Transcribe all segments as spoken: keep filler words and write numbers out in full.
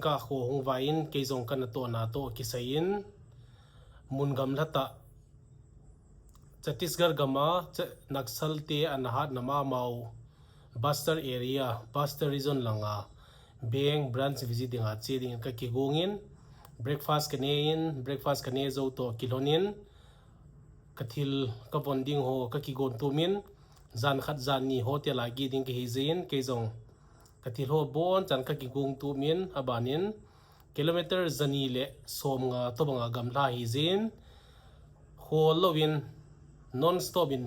Ka kho hung vaiin, kei jong ka natohna toh kisaiin, mun gamla tah, Chhattisgarh gama, Cha-, Naxal te ana hatna mama u, Bastar area, Bastar region langa, bank branch visit dinga che dingin ka kigongin, breakfast ka neiin, breakfast ka ne jou toh kilhonin, ka thil ka von ding ho ka kigon tumin, jan khat jan ni hotel a gi ding ka hi jin, kei jong ka thil ho bon chan ka kigong tumin, abanin kilometer jani le somnga tobanga gamla hi jin, khol louvin, non stop in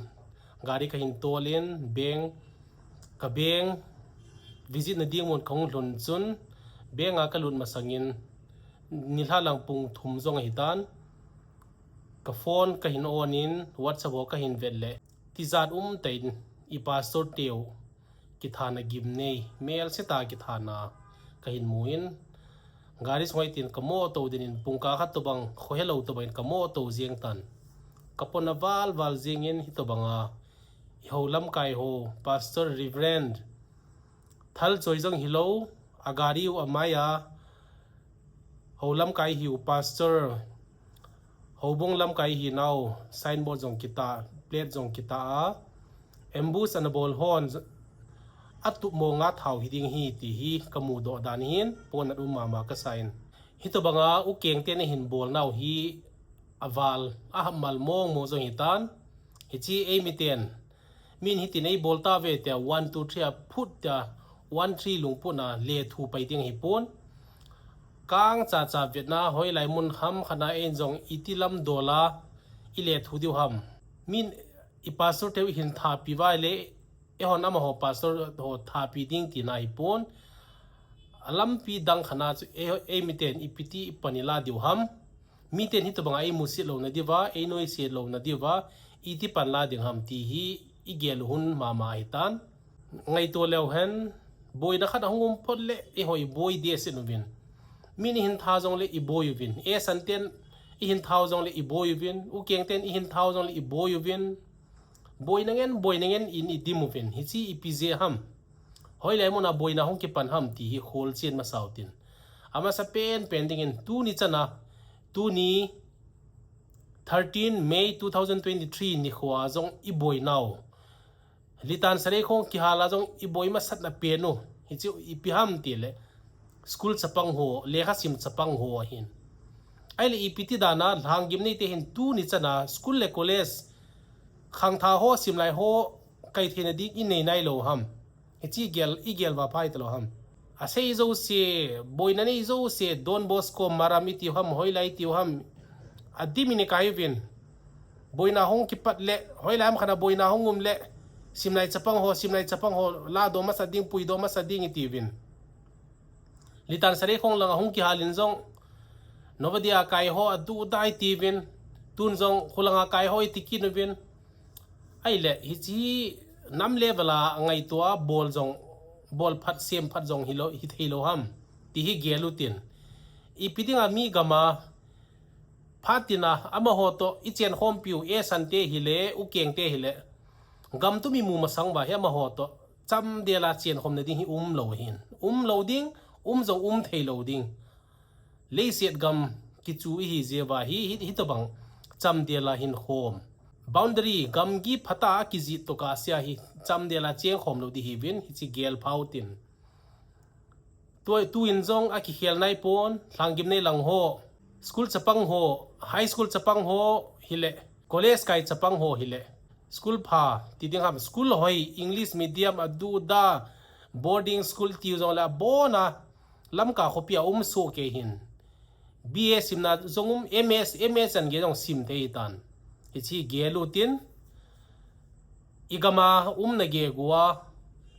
gari ka hin tolin, bank, ka bank visit na ding mun ka hung lhun chun, bank a ka lut masangin, nilhah lang pung thum jong ahitan, ka phone ka hin on in, WhatsApp ho ka hin vet le, tijat umtah in, i pastor teu kithana gimnei, melse tah kithana ka hin mu in, gari sunga tin ka moto dingin, pungkah khat tobang, khohelou tobangin ka moto jeng tan. Ka pon aval val jengin, hitobanga i ho lamkai ho, Pastor Reverend Thalchoi jong hilou, a gari u amai a, ho lamkai hiu Pastor, houbung lamkai hinau, signboard jong kitah, plate jong kitah a, ambush ana bol hon, atup monga thau hi ding hi ti hi ka mudoh dan hin, pon at um mama ka sa in. Hitobanga u Kengte na hin bolnau hi aval, ahammal mong mong jong hitan, hichi ei miten, min hitin ei bol tave tia, one, two, three a phut tia, one, three lungput na lethu pai ding hi pon. Kang chacha vetna, hoilai mun ham khat na ei jong iti lam dola, i lethu diu ham. Min i pastor teu i hin thapi vai le, eihon amaho pastor ho thapi ding tina hi pon. A lampi dang khat na chu ei, ei miten ipiti i pan i la diu ham. Miten hitobanga ei musit louna diuva, ei nuiset louna diuva, iti pan la ding ham ti hi i gel hun mama hitan. Ngaito leu hen, boina khat ahung um phot le, eiho i boi dehset uvin. Min i hin tha jong le i boi uvin. Esan ten i hin thau jong le i boi uvin. U Kengten i hin thau jong le i boi uvin. Boina ngen, boina ngen in i dim uvin. Hichi ipi jeh ham. Hoilai muna boina hung kipan ham ti hi khol chen masau tin. Amasa pen pen dingin tuni chana, tuni thirteen May two thousand twenty-three nikhoa jong i boinau. Litan Sareikhong kihala jong i boi masatna pen u. Hichi ipi ham ti le. School chapang ho, lekha sim chapang ho ahin. Ahile ipiti dana, Lhanggimnei te hin tuni chana, school le college, khangthah ho, simlai ho, kai theina ding i nei nailou ham. Hichi gel, i gel va phai talou ham. Asei jouse, boina nei jouse, Don Bosco, Maram i tiu ham, hoilai i tiu ham. Adim in i kai uvin. Boina hung kipat le, hoilai ham khat na boina hung um le, simlai chapang ho, simlai chapang ho, ladoh masa ding, puidoh masa ding i tiuvin. Litan Sareikhong langa hung kihalin jong, Navodaya kai ho adu dai tiuvin, tun jong khulanga kai ho i ti kit uvin. Ahile, hichi nam level a ngaito a bol jong, bol phat, sem phat jong hilou, hithei lou ham. Ti hi gel u tin. Ipi dinga mi gama, phat tina, amaho toh, i chen khompiu, Esante hile, u Kengte hile. Gam tumi mu masang uva hi amaho toh. Chamdela chen khomna ding hi umlou hin. Umlou ding, um jong um thei lou ding. Leiset gam kichu ihi jeh uva hi, hi, hitobang chamdela hin khom. Boundary gamgi phatah a kijih toh kasia hi chamdela cheng khom lou ding hiuvin, hichi gel phau tin. Tua, tuin jong akikhel nai pon, Lhanggimnei lang ho, school chapang ho, high school chapang ho, hile, college kai chapang ho, hile. School pha, ti ding ham, school hoi, English medium, adu da, boarding school tiu jong le abona, Lamka khopi a um soh kei hin. B A simna jong um, M A, M A chan gei jong sim thei tan. Hichi gel u tin, i gama umna gegu a,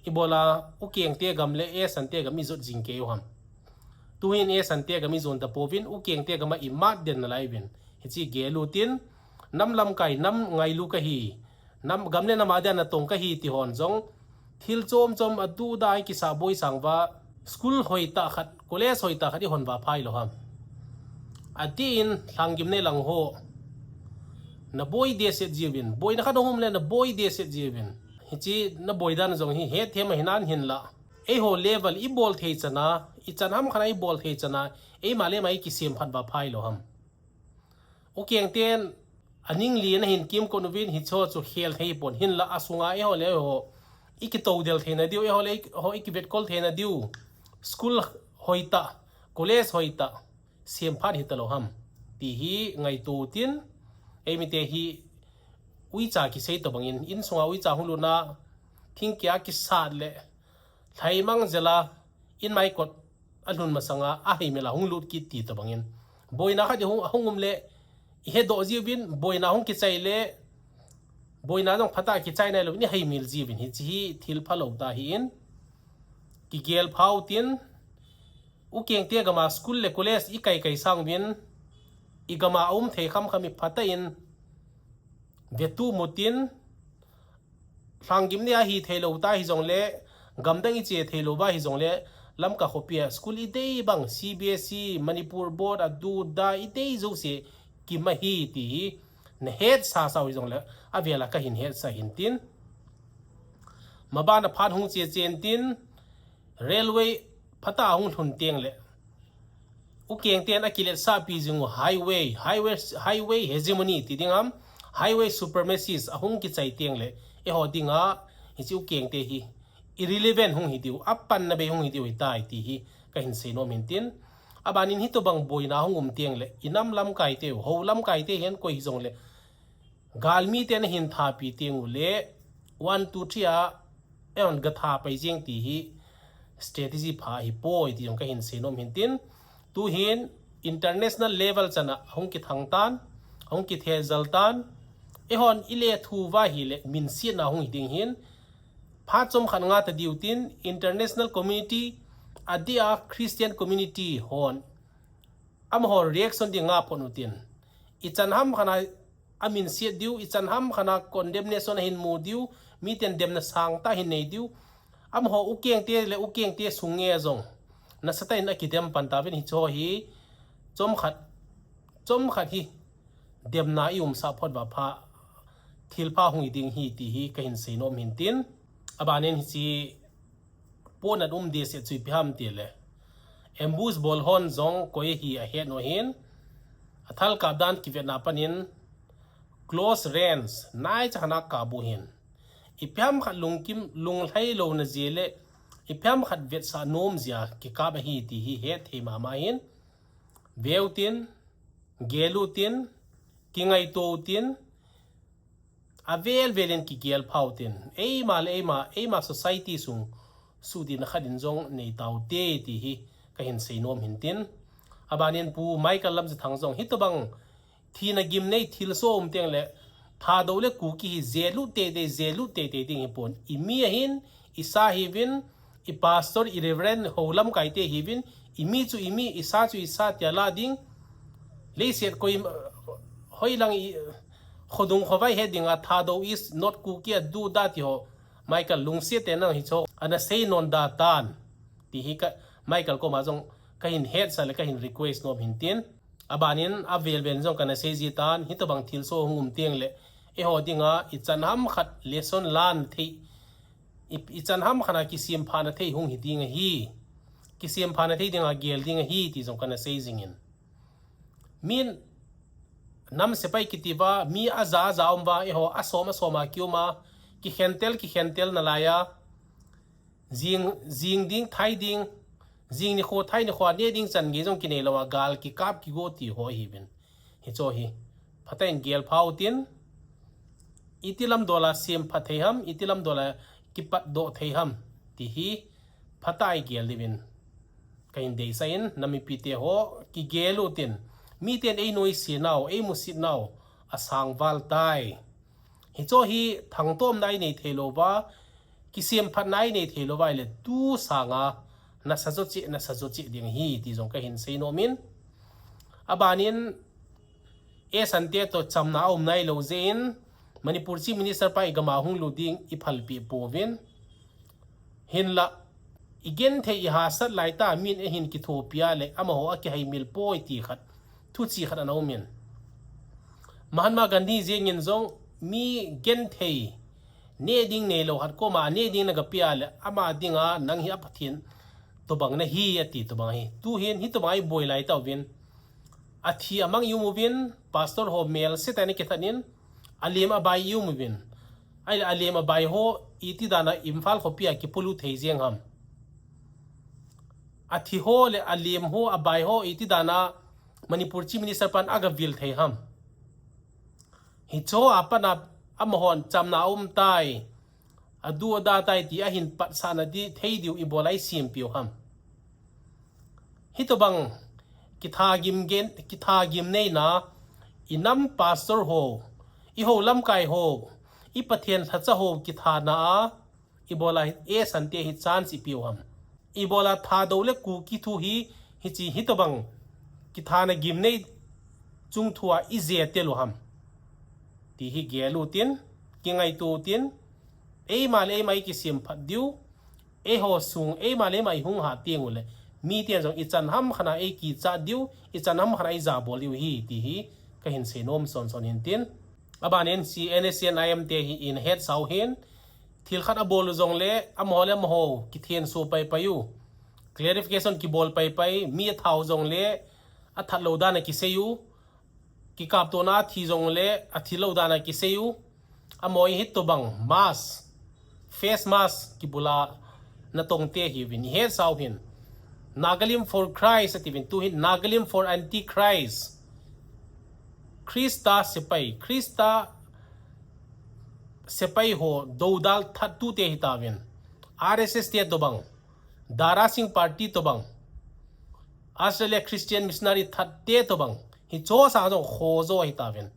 ibola u Kengte gam le Esante gam i jot jing kei u ham. Tuhin Esante gam i jon tapouvin, u Kengte gama i mat den nalai uvin. Hichi gel u tin, nam lamkai, nam ngailu kahi. Nam, gam le nam a dia natong kahi ti hon jong, thil chom chom adu da i kisa boi sang uva, school hoitah khat, college hoitah khat i hon uva phai lou ham. Atin Lhanggimnei lang ho, na boi dehset jiuvin, boina khat hung um le na boi dehset jiuvin. Hichi na boi dan jong hi, hethem ahi nan hinla. Eiho level i bol thei chana, i chan ham khana i bol thei chana, eima le eima i kisem phat va phai lo ham. U keng ten, a ning li na hin kim ko nuvin hi cho chu khel thei pon hin la a sunga eiho le eiho i kito del thei na diu, eiho le eiho i kivet kol thei na diu. School hoi ta, college hoi ta, sem phat hi ta lo ham. Ti hi ngaito tin, eimi te hi uicha kisei to bangin, in sunga uicha hung luna, thingkia kisat le, thaimang zela, in mai kot, a lhun masanga, a hei mela hung lut kit ti to bangin. Boina khat hung, hung um le, i he do ziu bin, boina hung kichai le, boina dong phata kichai nai lo, ni hei mil ziu bin, hi chi hi thil pha lo ta hi in, kigel phau tin, u keng te gama school le college i kai kai sang bin, i gama um thei kham kham i phata in, vetu mutin, Lhanggim ni a hi thei lo ta hi zong le, gamdang i che thei lo ba hi zong le, Lamka khopi a school i dei bang, C B S E, Manipur Board, a du da i dei zo se, kima hi ti hi, na het sa sau hi zong le, a vela ka hin het sa hin tin. Mabana phat hung che chen tin, railway phata hung lhun teng le, u keng ten a kilet sa pi zing u highway, highway, highway hegemony ti ding am, highway supremacies a hung kichai teng le, eiho dinga, hi chi u keng te hi, irrelevant hung hi diu, a pan na bei hung hi diu hi tai ti hi, ka hin sei nom hin tin. A banin hi to bang boina hung um teng le, i nam lam kai te, ho lam kai te hen koi hi zong le, Galmi te na hin tha pi teng u le, one, two, three a, eon ga tha pai zing ti hi, strategy pha hi poi ti zong ka hin sei nom hin tin. Tu hin, international level chana hung kithang tan, hung kithel zal tan, ehon i le thu va hi le, min siat na hung hi ding hin, pha chom khat nga ta diu tin, international community, a dia Christian community hon, amaho reaction ding nga pon u tin. I chan ham khana a min siat diu, i chan ham khana condemnation a hin mu diu, mi ten demna sang ta hin nei diu. Amaho u keng te le u keng te sung nge zong. Na sata in a kidem pan ta vin hi cho hi, chom khat, chom khat hi, demna i um sa phot va pha, thil pha hung i ding hi ti hi ka hin sei nom hin tin. A banin hi chi, pon at um di se chui pi ham ti le. Ambush bol hon zong koi hi a het no hin. A thal kap dan kivet na panin close range nai cha na ka bu hin. I pi ham khat lungkim lunglhai lo na zia le i pi ham khat vet sa nom zia ki kap a hi ti hi het thei mama hin. Veu tin, gelu tin, kingaito tin, a vel velin kigel phau tin, eima le eima, eima society sung sudin khat in zong nei tau te ti hi ka hin sei nom hin tin. A banin Pu Michael Lamjathang zong hi to bang thina gim nei thil so um teng le, Thado le Kuki hi zelu te te, zelu te te ding hi pon. I mi a hin, i sa hi vin, i pastor, i reverend, ho lam kai te hi vin, i mi chu i mi, i sa chu i sa tia la ding. Leiset koi, hoi lang i, khodung khovai he ding a Thado is not Kuki a du da ti ho. Michael lungsiat te nang hi cho. Ana sei non da tan. Ti hi ka, Michael koma zong ka hin het sa le ka hin request nom hin tin. A banin a vel vel zong ka na sei zi tan, hi to bang thil so hung um tiang le. Eiho dinga, i chan ham khat lesson lan thei. I, i chan ham khana kisiam phana thei hung hi ding ahi. Kisiam phana thei dinga gel ding ahi ti zong ka na sei zingin. Min nam sepai kiti va, mi a za a za um va, eiho a som a som a ki um a, ki khentel, ki khentel na lai a, zing, zing ding, thai ding, zing ni kho, thai ni kho, ne ding chan nge zong ki nei lo a, gal ki kap ki go ti ho hi vin. Hi cho hi. Phata in gel phau tin, iti lam dola siam pha thei ham, iti lam dola kipat do thei ham, ti hi phata i gel di vin. Ka hin deisa in, na mipi te ho, ki gel u tin. Mi ten ei noi si nau, ei mu si nau, a sang val tai. Hi cho hi thangtom nai nei thei lo va, kisiam phat nai nei thei lo va, i le tu sanga, na sa zo chi, na sa zo chi ding hi, ti zong ka hin sei nom in. A banin, e sante to chamna a um nai lo ze in, Manipur Chief Minister pa i gama hung lu ding i phalpi po vin. Hin la, i gen thei i ha sat lai ta min e hin ki tho pia le, ama ho a ki hai mil poi ti khat. Thu chi khat ana um in. Mahatma Gandhi zingin zong mi gen thei, Ne ding neilou khat koma ne ding na gapia le, ama dinga nang hi a Pathen tobang nahi ati tobang hi. Tuhin hitobang a iboi lai tauvin. Athi amang i um uvin, pastor ho melse tah in akithat in, alem abai i um uvin. Ahile alem abai ho iti dana Imphal khopia kipolut thei jeng ham. Athi ho le alem ho abai ho iti dana Manipur Chief Minister pan agavil thei ham. Hicho a pana amahon chamna um tai, adu ada tai ti ahin patsahna di thei diu ibola isimpiu ham. Hitobang kitha gim gen, kitha gim neina, inam pastor ho, iho lamkai ho, i Pathen lhacha ho kithana a, ibola hi, e sante hi chance ipiu ham. Ibola Thadou le Kuki thu hi, hichi hitobang kithana gim nei chung thua ije telu ham. Ti hi gel utin, kingaito utin, eima le eima ikisim phat diu, eiho sung, eima le eima ihung ha teng ule. Miten jong ichan ham khana eikicha diu, ichan ham khana ijabol diu hi, ti hi kahin seinom son son hintin. Abanin hichi N S C N I M te hi ihet sau hin, thil khat abol u jongle, amaho le amaho kithenso pai pai u. Clarification kibol pai pai, mi athau jongle, athat lou dan a kisei u. Kikaptona athi jongle, athi lou dan a kisei u. Amaho hitobang mask, face mask kibula natong te hi uvin, ihet sau hin. Nagalim for Christ ati uvin, tuhin Nagalim for Antichrist. Krista sepai, Krista sepai ho doudal thattu te hitauvin. R S S te tobang, Dara Singh Party tobang, Australia Christian Missionary that te tobang, hicho sang jong khojo hitauvin.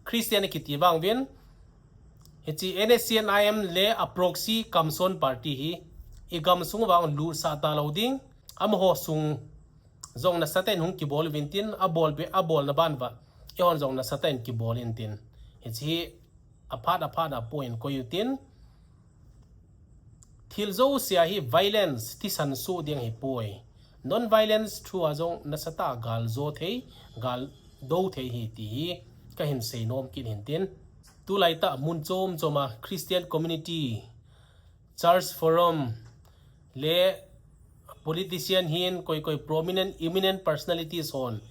Christian kiti vang uvin, hichi N S C N I M le a proxy Kamson Party hi, igam sung vang lusah talou ding, amaho sung jong nasatah in hung kibol uvin tin, abol be, abolna ban uva, eihon jong nasatah in kibol intin. Hichi hi aphat aphat a point koi utin, thil jouse a hi violence, thisan soh ding ahipoi. Non-violence through a jong nasatah a galjo thei, galdo thei ahi ti hi kahin seinom kit hintin. Tulaitah mun chom chom a Christian community, church forum, le politician hin koi koi prominent, eminent personalities hon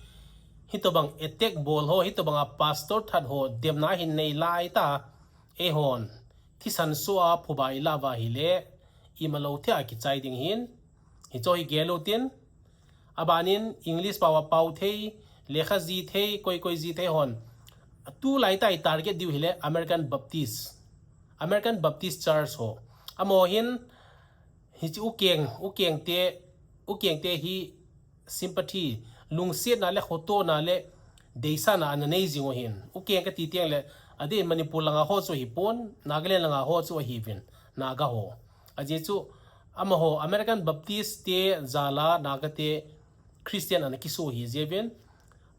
hitobang attack bol ho, hitobang a pastor that ho demna hin nei laitah, eihon thisan soh a phuba ilah uva ahile, imalou thei a kichai ding hin, hicho hi gel utin. Abanin English pao a pao thei, lekha ji thei, koi koi ji thei hon, tulai tah i target diu hile American Baptist, American Baptist Church ho. Amaho hin hichi ukeng, ukeng te, ukeng te hi sympathy, lungsetna le khotona le deisahna ana nei jing u ahin. Ukeng kati teng le, adeh in Manipur langa ho chu ahipon, Nagaland langa ho chu ahiuvin, Naga ho. Ajeh chu, amaho American Baptist te jal a Naga te Christian ana kisoh ahi jeh uvin.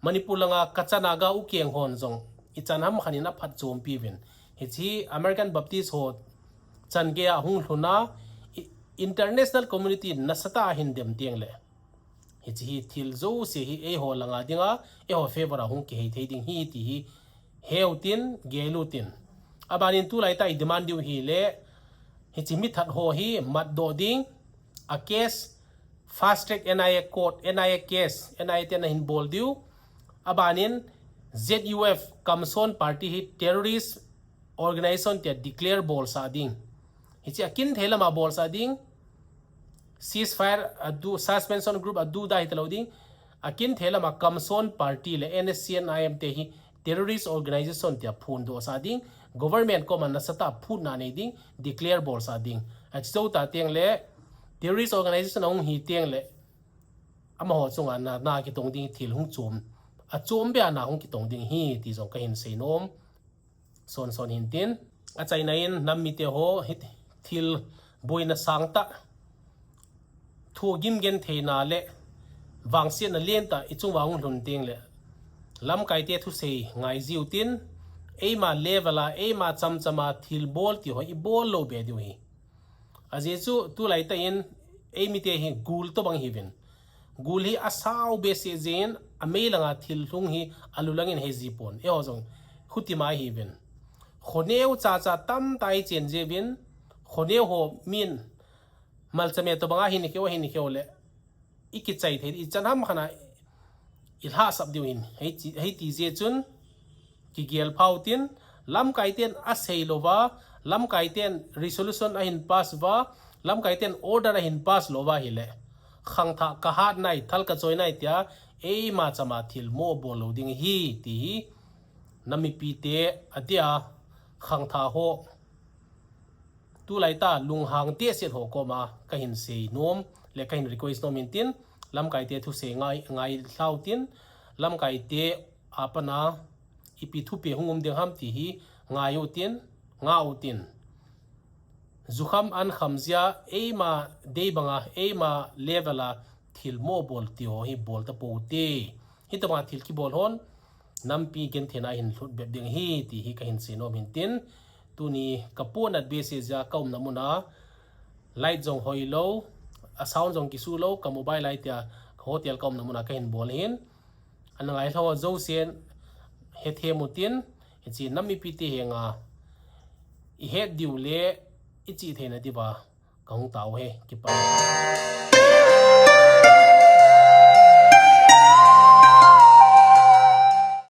Manipur langa Kacha Naga ukeng hon jong ichan ham khat in aphatchompi uvin. Hichi American Baptist ho changei a hung lhun a, i-, international community nasatah a hin dem teng le, hichi hi thil jouse hi eiho langa dinga, eiho favor a hung kihei thei ding ahi ti hi heu tin, gel utin. Abanin tulai tah i demand diu hile, hichi mi that ho hi matdoh ding, a case, fast track N I A court, N I A case, N I A te ana hin bol diu. Abanin Z U F Kamson Party hi terrorist organization tia declare bolsah ding. Hichi akinthei lama bolsah ding. Ceasefire adu, suspension group adu da hita lou ding. Akinthei lama Kamson Party le N S C N I M te hi terrorist organization tia phondohsah ding. Government koma nasatah a phutna nei ding, declare bolsah ding. Achi jou ta teng le terrorist organization ahung hi teng le, amaho chunga na, na kitong ding thil hung chom, achom beh a na hung kitong ding ahi ti jong kahin seinom son son hintin. Achaina in nam mite ho hi thil boina sangtah, thugim gentheina le vangsetna lentah i chunga hung lhun teng le, lamkaite thusei ngai jiu tin, eima level a, eima chamchama thilbol ti ho i bol lou be diu ahi. Ajeh chu tulai tah in eimite hi gul tobang ihiuvin. Gul hi asao behseh jeh in amei langa thil lhung hi alu langin hei jipon. Eiho jong khutima ihiuvin. khoneu chacha tamtah i chen jeh uvin, khoneu ho min malchame tobanga hin keu, hin keu le i kichai thei, i chan ham khat a i lhahsap diu hin, hei ti, hei ti jeh chun kigel phau tin, lamkai ten a sei louva, lamkai ten resolution a hin pass uva, lamkai ten order a hin pass louva hile, khangthah ka hat nai, thal ka choi nai tia eima chama thil mo bol lou ding hi, ti hi nam mipi te a tia, khangthah ho, tulai ta lunghang te set ho koma ka hin sei nom le ka hin request nom in tin, lamkai te thusei ngai, ngai lhau tin, lamkai te a pana ipi thupi hung um ding ham ti hi ngai u tin, nga u tin. Jukham an kham jia eima dei banga, eima level a thil mo bol ti ho hi bol ta pou te. Hitobanga thil kibol hon nampi gentheina hin lhut bep ding hi ti hi ka hin sei nom hin tin. Tuni ka ponat bese jia ka umna muna light jong hoi lou, a sound jong kisu lou, ka mobile light tia ka hotel ka umna muna ka hin bol hin. Ana ngai lhau jousen hethem u tin, hichi nam mipi te henga i het diu le i chi theina diuva ka hung tao he, kipah.